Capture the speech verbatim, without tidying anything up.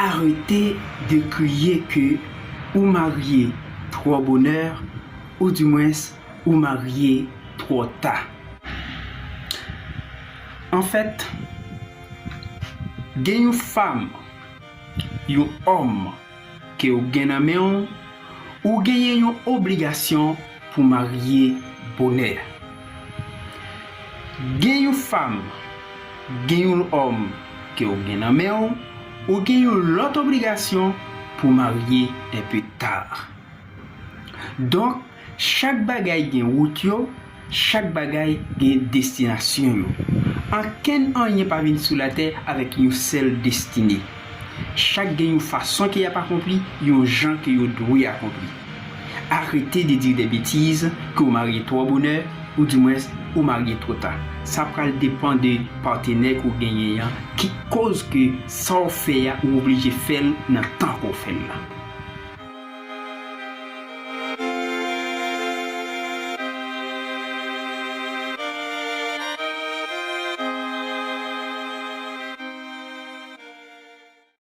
Arete de kriye ke ou marye twò bonè, oudimwens ou marye twò ta. Anfèt, gen yon fanm, yon òm ke w gen nan men w, ou genyen yon obligasyon pou marye bonè. Gen yon fanm, gen yon òm ke w gen nan men w, ou gen yon lòt obligasyon pou marye enpe ta. Donk, chak bagay gen wout yo, chak bagay gen destinasyon yo. Ankenn anyen pa vin sou latè avèk yon sèl destine. Chak gen yon fason ke y ap akonpli, yon jan ke yo dwe akonpli. Arete de di de betiz ke w marye twò bonè, oudimwens ou marye twò ta. Sa pral depann de patnè ke w genyen an, ki koz ke sa w fè a ou oblije fè l nan tan ke w fè l la.